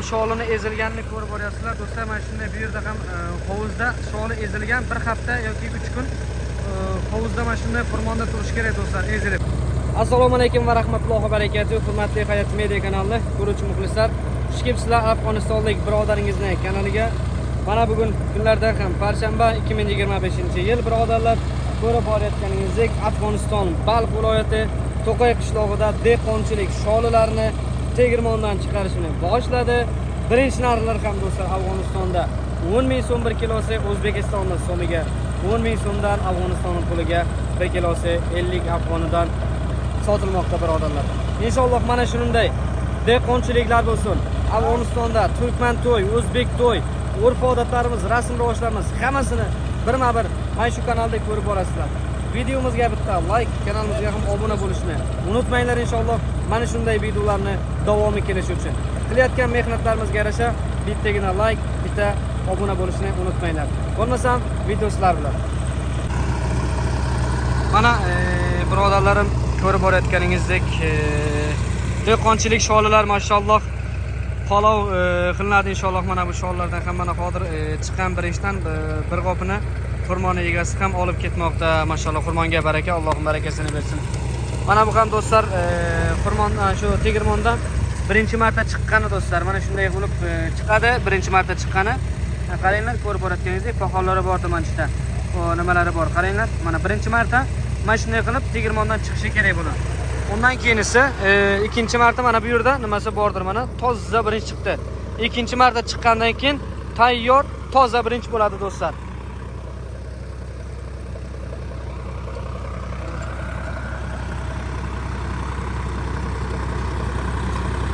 Sholini ezilganini ko'rib boryapsizlar do'stlar. Mana shunday bu yerda ham hovuzda sholi ezilgan, bir hafta yoki 3 kun hovuzda mana shunday xurmonda turishi kerak do'stlar, ezilib. Assalomu alaykum va rahmatullohi va barakatuh. Hurmatli Hayot Media kanali ko'ruvchi muxlislar, xush kelibsizlar Afg'onistonlik birodaringizni kanaliga. Mana bugun kunlardan ham parshanba, 2025-yil birodarlar, ko'rib borayotganingizdek Afg'oniston Balx viloyati To'qay qishlog'ida dehqonchilik sholilarini tegirmondan chiqarishni boshladi. Birinchi narxlar ham do'stlar Afg'onistonda 10 ming so'm bir kilosi, O'zbekistonda so'miga 10 ming so'mdan, Afg'oniston puliga bir kilosi 50 afg'onidan sotilmoqda birodarlar. Inshaalloh mana shunday dehqonchiliklar bo'lsin. Afg'onistonda turkman to'y, o'zbek to'y, urf-odatlarimiz, rasm rivojlarimiz hammasini birma-bir mana shu kanalda ko'rib borasizlar. Videomizga bitta like, kanalimizga ham obuna bo'lishni unutmanglar inshaalloh. Mana shunday videolarni davomi kelishi uchun qilayotgan mehnatlarimizga yarasha bittagina like, bitta obuna bo'lishni unutmanglar. Bo'lmasam video sizlar bilan. Mana birodarlarim ko'rib borayotganingizdek dehqonchilik sholilar mashalloh palov qilinadi inshaalloh. Mana bu sholilardan ham mana hozir chiqqan birinchidan bir qopini xurmoni egasi ham olib ketmoqda mashalloh. Xurmonga baraka, Allohim barakasini bersin. Mana bu ham do'stlar xurmon shu tegirmondan birinchi marta chiqqani do'stlar. Mana shunday bo'lib chiqadi birinchi marta chiqqani. Qaranglar, ko'rib borayotganingizdek poxollari bor tumanchida. O nimalari bor, qaranglar. Mana birinchi marta mana shunday qilib tegirmondan chiqishi kerak buni. Undan keyin esa ikkinchi marta mana bu yerda nimasi bordir, mana toza birinchi chiqdi. Ikkinchi marta chiqqandan keyin tayyor toza birinchi bo'ladi do'stlar.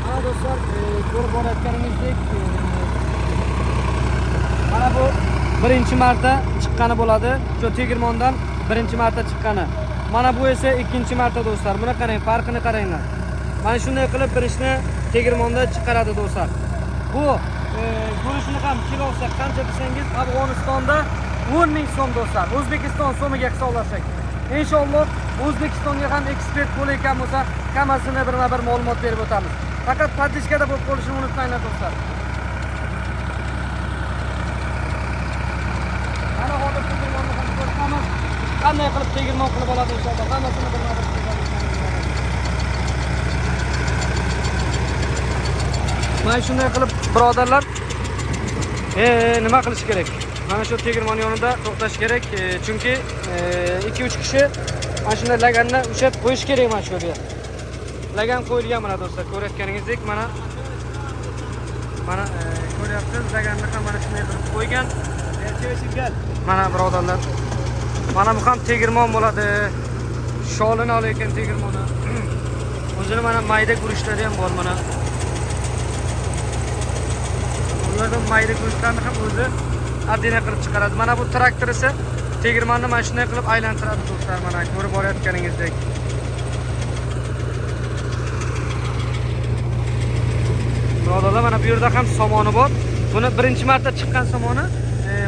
Mana do'stlar, ko'rib borayotganingizdek mana bu birinchi marta chiqqani bo'ladi. Shu tegirmondan birinchi marta chiqqani. Mana bu esa ikkinchi marta do'stlar. Buni qarang, farqini qaranglar. Mana shunday qilib birinchini tegirmonda chiqaradi do'stlar. Bu guruchni ham kilosi qancha desangiz Afg'onistonda 10 ming so'm do'stlar. O'zbekiston so'miga hisoblasak. Inshaalloh O'zbekistonga ham ekspert bo'layotgan bo'lsa, hammasini birma-bir ma'lumot berib o'tamiz. Faqat podpiskada bo'lib qolishni unutmanglar do'stlar. Mana hozir tegirmonni ham ko'rsatamiz. Qanday qilib tegirmon qilib oladi inshaalloh. Hammasini birma-bir ko'rsatamiz. Mana shunday qilib birodarlar, nima qilish kerak? Mana shu tegirmon yonida to'xtash kerak, chunki 2-3 kishi mana shunday laganni ushlab qo'yish kerak mana shu yerga. Lagan qo'yilgan mana do'stlar, ko'rayotganingizdek mana mana ko'ryapsiz, laganni ham mana shunday qilib qo'ygan. Mana birodarlar, mana bu ham tegirmon bo'ladi. Sholini olayotgan tegirmoni. O'zini mana mayda guruchlari ham bor mana. Ulardan mayda guruchlarni ham o'zi отдельно qilib chiqaradi. Mana bu traktor esa tegirmonni mana shunday qilib aylantiradi do'stlar, mana ko'rib borayotganingizdek. Birodarlar, mana bu yerda ham somoni bor. Buni birinchi marta chiqqan somoni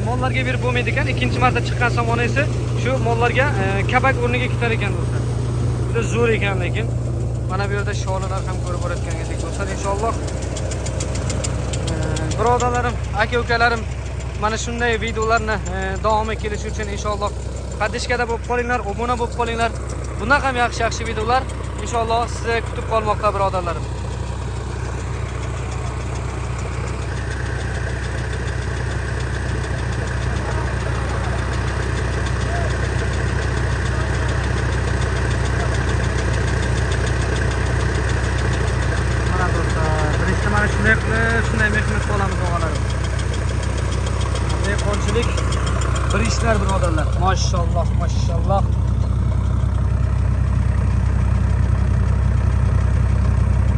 mollarga berib bo'lmaydi ekan. Ikkinchi marta chiqqan somoni esa shu mollarga kabak o'rniga ketar ekan do'stlar. Juda zo'r ekan lekin. Mana bu yerda sholilar ham ko'rib borayotganingizdek do'stlar. Inshaalloh birodarlarim, aka ukalarim mana shunday videolarni davomi kelishi uchun inshaalloh podpiskada bo'lib qolinglar, obuna bo'lib qolinglar. Bundan ham yaxshi-yaxshi videolar inshaalloh sizni kutib qolmoqda birodarlarim. Mana do'stlar, birinchi mana shunday qilib, shunday mehnat qilamiz og'alarim. Dehqonchilik bir ishlar birodarlar. Mashalloh, mashalloh.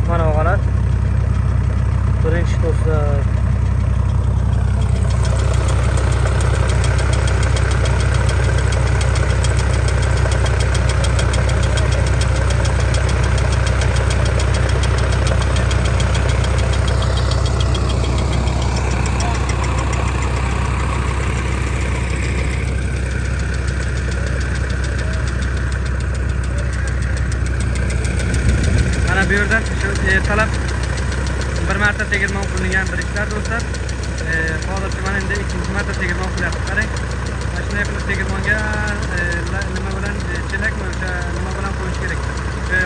Mana og'alar. Birinchi do'stlar. Mana bu yerdan shu ertalab bir marta tegirmon qilingan birinchilar do'stlar. Hozircha mana endi ikkinchi marta tegirmon qilyapti. Qarang, mana shunday qilib tegirmonga nima bilan chelakmi o'sha nima bilan qo'yish kerak.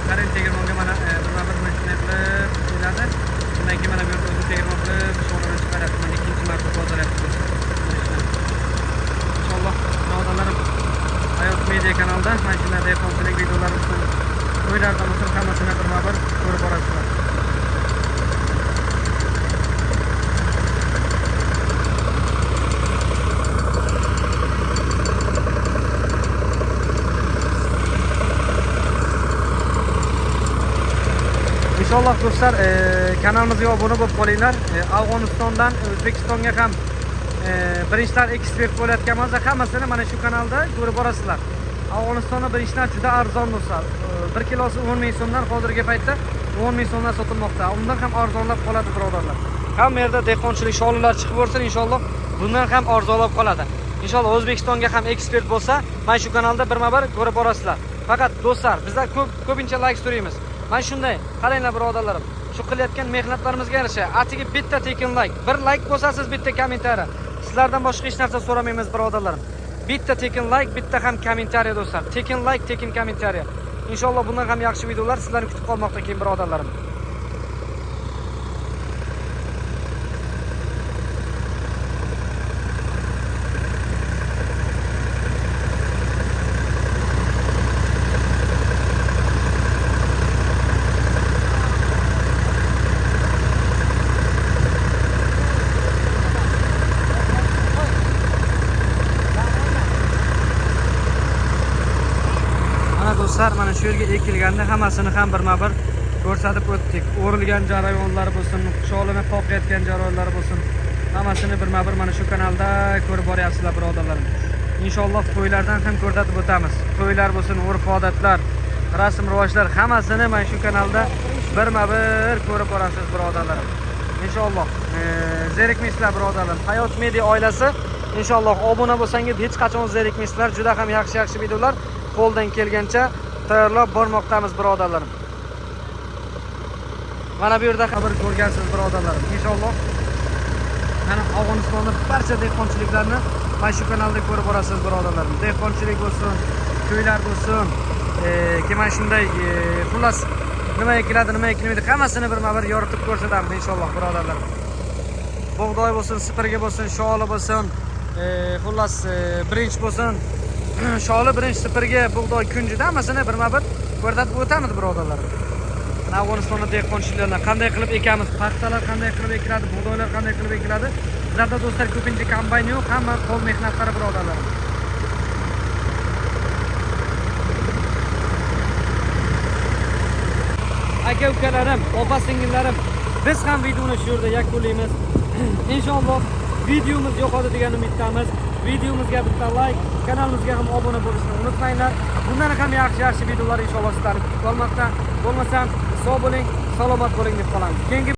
Qarang, tegirmonga mana birma-bir mana shunday qilib qo'yiladi. Undan keyin mana bu yerda o'zi tegirmon qilib sholini chiqaryapti. Mana ikkinchi marta tozalayapti do'stlar. Inshaalloh birodarlarim, Hayot Media kanalida mana shunday dehqonchilik videolari uchun, to'ylarda bo'lsin, hammasini birma-bir ko'rib borasizlar. Inshaalloh do'stlar, kanalimizga obuna bo'lib qolinglar. Afg'onistondan O'zbekistonga ham birinchilar eksport bo'layotgan bo'lsa, hammasini mana shu kanalda ko'rib borasizlar. Afg'onistonda birinchilar juda arzon do'stlar. 1 kilosi 10 ming so'mdan hozirgi paytda 10 ming so'mdan sotilmoqda. Undan ham arzonlab qoladi birodarlar. Hamma yerda dehqonchilik sholilar chiqib o'rsin inshaalloh, bundan ham arzonlab qoladi. Inshaalloh O'zbekistonga ham eksport bo'lsa, mana shu kanalda birma-bir ko'rib borasizlar. Faqat do'stlar, bizlar ko'pincha like so'raymiz. Mana shunday, qaranglar birodarlarim, shu qilayotgan mehnatlarimizga yarasha atigi bitta tekin like, bir like bo'lsasiz, bitta kommentariya. Sizlardan boshqa hech narsa so'ramaymiz birodarlarim. Bitta tekin like, bitta ham kommentariya do'stlar. Tekin like, tekin kommentariya. Inshaalloh bundan ham yaxshi videolar sizlarni kutib qolmoqda keyin birodarlarim. Do'stlar, mana shu yerga ekilganda hammasini ham birma-bir ko'rsatib o'tdik. O'rilgan jarayonlar bo'lsin, sholini qoqayotgan jarayonlar bo'lsin, hammasini birma-bir mana shu kanalda ko'rib boryapsizlar birodarlarim. Inshaalloh to'ylardan ham ko'rsatib o'tamiz. To'ylar bo'lsin, urf-odatlar, rasm-rivojlar hammasini mana shu kanalda birma-bir ko'rib borasiz birodarlarim. Inshaalloh zerikmaysizlar birodarlarim. Hayot Media oilasi inshaalloh obuna bo'lsangiz hech qachon zerikmaysizlar. Juda ham yaxshi-yaxshi videolar qo'ldan kelgancha tayyorlab bormoqdamiz birodarlarim. Mana bu yerda xabar ko'rgansiz birodarlarim. Inshaalloh mana Afg'onistonda barcha dehqonchiliklarni mana shu kanalda ko'rib borasiz birodarlarim. Dehqonchilik bo'lsin, to'ylar bo'lsin, keyin mana shunday xullas nima ekiladi, nima ekilmaydi hammasini birma-bir yoritib ko'rsatamiz inshaalloh birodarlarim. Bug'doy bo'lsin, sipirgi bo'lsin, sholi bo'lsin, xullas birinch bo'lsin, sholi, birinch, sipirgi, bug'doy, kunjut hammasini birma-bir ko'rsatib o'tamiz birodarlar. Mana Afg'onistonda dehqonchiliklarni qanday qilib ekamiz, paxtalar qanday qilib ekiladi, bug'doylar qanday qilib ekiladi. Bizlarda do'stlar ko'pincha kombayn yo'q, hamma qo'l mehnatlari birodarlar. Aka ukalarim, opa singillarim, biz ham videoni shu yerda yakunlaymiz. Inshaalloh videomiz yoqadi degan umiddamiz. Videomizga bitta like, kanalimizga ham obuna bo'lishni unutmanglar. Bundan ham yaxshi-yaxshi videolar inshaalloh sizlarni kutib qolmoqda. Bo'lmasam sog' bo'ling, salomat bo'ling deb qolamiz. Keyingi